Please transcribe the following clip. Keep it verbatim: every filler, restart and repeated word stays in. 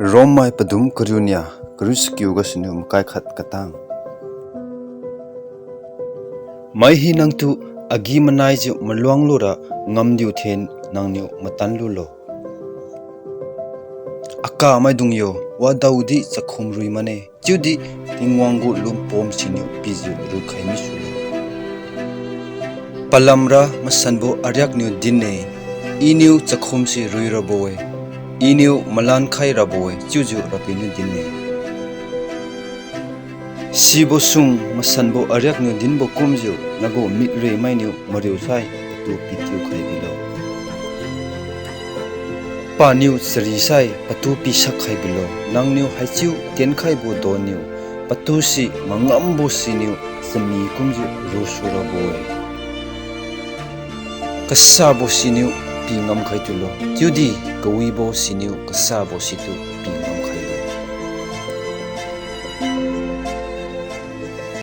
Rommai padum kariu nia, kariu sakiu gasuniu makai khat katang. Mai hinatu agi-manaijiu maluang lura ngamdiu then nangniu matan lulo. Akamaidung yo, wadaodi chakhum rui mane, chiudi Tingwang gu lungpom siniu pijiu ruikhai misulo. Palamra masanbo ariakniu din-e, Iniu chakhumse rui rabo-e, Iniu malan khai rabo-e, chiujiu Rapiu niu din-e. Sibo sung masanbo ariakniu dinbo kumjiu nagu mikremainiu mariusai patu pitiu khai bilo. Paniu charisai patu pisak khai bilo. Nangniu haichiu tienkhaibo donniu, patu si mangambo siniu chami kumjiu rusu rabo-e. Kasabo siniu pi ngamkhai tulo, chiudi kawibo siniu kasabo situ pi ngamkhailo.